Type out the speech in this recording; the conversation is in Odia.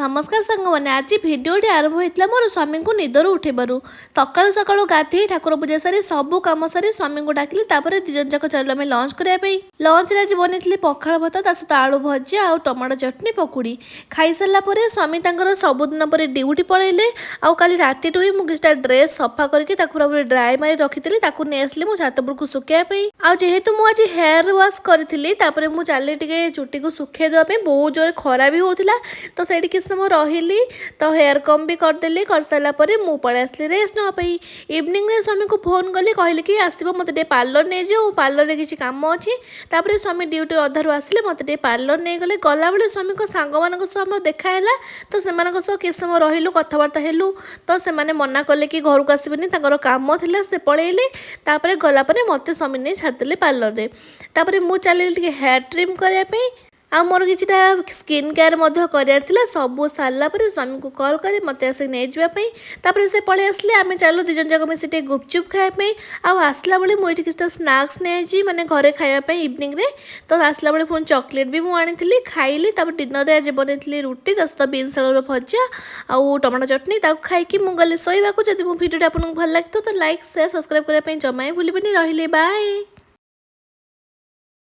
ନମସ୍କାର ସାଙ୍ଗମାନେ, ଆଜି ଭିଡ଼ିଓଟି ଆରମ୍ଭ ହୋଇଥିଲା ମୋର ସ୍ୱାମୀଙ୍କୁ ନିଦରୁ ଉଠେଇବାରୁ। ସକାଳୁ ସକାଳୁ ଗାଧେଇ, ଠାକୁର ପୂଜା ସାରି, ସବୁ କାମ ସାରି ସ୍ୱାମୀଙ୍କୁ ଡାକିଲି। ତାପରେ 2 ଜଣ ଯାକ ଚାଲିଲୁ ଆମେ ଲଞ୍ଚ କରିବା ପାଇଁ। ଲଞ୍ଚରେ ଆଜି ବନେଇଥିଲି ପଖାଳ ଭାତ, ତା ସହିତ ଆଳୁ ଭଜା ଆଉ ଟମାଟୋ ଚଟଣି, ପକୁଡ଼ି। ଖାଇସାରିଲା ପରେ ସ୍ୱାମୀ ତାଙ୍କର ସବୁଦିନ ପରି ଡ୍ୟୁଟି ପଳେଇଲେ। ଆଉ କାଲି ରାତିଠୁ ହିଁ ମୁଁ କିଛିଟା ଡ୍ରେସ୍ ସଫା କରିକି ତାକୁ ପୁରାପୁରି ଡ୍ରାଏ ମାରି ରଖିଥିଲି। ତାକୁ ନେଇ ଆସିଲି ମୁଁ ଛାତ ଉପରକୁ ଶୁଖେଇବା ପାଇଁ। ଆଉ ଯେହେତୁ ମୁଁ ଆଜି ହେୟାର ୱାଶ୍ କରିଥିଲି, ତାପରେ ମୁଁ ଚାଲିଲି ଟିକେ ଚୁଟିକୁ ଶୁଖେଇ ଦେବା ପାଇଁ। ବହୁତ ଜୋରେ ଖରା ବି ହେଉଥିଲା, ତ ସେଇଠି କିଛି ସମୟ ରହିଲି, ତ ହେୟାର କମ୍ ବି କରିଦେଲି। କରିସାରିଲା ପରେ ମୁଁ ପଳେଇ ଆସିଲି ରେଷ୍ଟ ନେବା ପାଇଁ। ଇଭିନିଂରେ ସ୍ୱାମୀଙ୍କୁ ଫୋନ୍ କଲି, କହିଲି କି ଆସିବ, ମୋତେ ଟିକେ ପାର୍ଲର ନେଇଯିବ, ମୋ ପାର୍ଲରରେ କିଛି କାମ ଅଛି। ତାପରେ ସ୍ୱାମୀ ଡ୍ୟୁଟି ଅଧାରୁ ଆସିଲେ, ମୋତେ ଟିକେ ପାର୍ଲର ନେଇଗଲେ। ଗଲାବେଳେ ସ୍ୱାମୀଙ୍କ ସାଙ୍ଗମାନଙ୍କ ସହ ଆମର ଦେଖା ହେଲା, ତ ସେମାନଙ୍କ ସହ କିଛି ସମୟ ରହିଲୁ, କଥାବାର୍ତ୍ତା ହେଲୁ। ତ ସେମାନେ ମନା କଲେ କି ଘରକୁ ଆସିବେନି, ତାଙ୍କର କାମ ଥିଲା, ସେ ପଳେଇଲେ। ତାପରେ ଗଲା ପରେ ମୋତେ ସ୍ୱାମୀ ନେଇ ଛାଡ଼ିଦେଲେ ପାର୍ଲରରେ। ତାପରେ ମୁଁ ଚାଲିଲି ଟିକେ ହେୟାର ଟ୍ରିମ୍ କରିବା ପାଇଁ ଆଉ ମୋର କିଛିଟା ସ୍କିନ୍ କେୟାର ମଧ୍ୟ କରିବାର ଥିଲା। ସବୁ ସାରିଲା ପରେ ସ୍ୱାମୀଙ୍କୁ କଲ୍ କରି ମୋତେ ଆସିକି ନେଇଯିବା ପାଇଁ। ତାପରେ ସେ ପଳେଇ ଆସିଲେ। ଆମେ ଚାଲୁ 2 ଜଣ ଯାକ ମିଶି ଟିକେ ଗୁପଚୁପ୍ ଖାଇବା ପାଇଁ। ଆଉ ଆସିଲା ବେଳେ ମୁଁ ଏଇଠି କିଛିଟା ସ୍ନାକ୍ସ ନେଇଛି, ମାନେ ଘରେ ଖାଇବା ପାଇଁ ଇଭିନିଂରେ। ତ ଆସିଲା ବେଳେ ପୁଣି ଚକୋଲେଟ୍ ବି ମୁଁ ଆଣିଥିଲି, ଖାଇଲି। ତାପରେ ଡିନରରେ ଆଜି ବନେଇଥିଲି ରୁଟି, ତା ସହିତ ବିନ୍ସ ଆଳୁର ଭଜା ଆଉ ଟମାଟୋ ଚଟଣି। ତାକୁ ଖାଇକି ମୁଁ ଗଲି ଶୋଇବାକୁ। ଯଦି ମୋ ଭିଡ଼ିଓଟି ଆପଣଙ୍କୁ ଭଲ ଲାଗିଥିବ, ତ ଲାଇକ୍, ସେୟାର, ସବସ୍କ୍ରାଇବ୍ କରିବା ପାଇଁ ଜମା ବି ଭୁଲିବେନି। ରହିଲି, ବାଏ।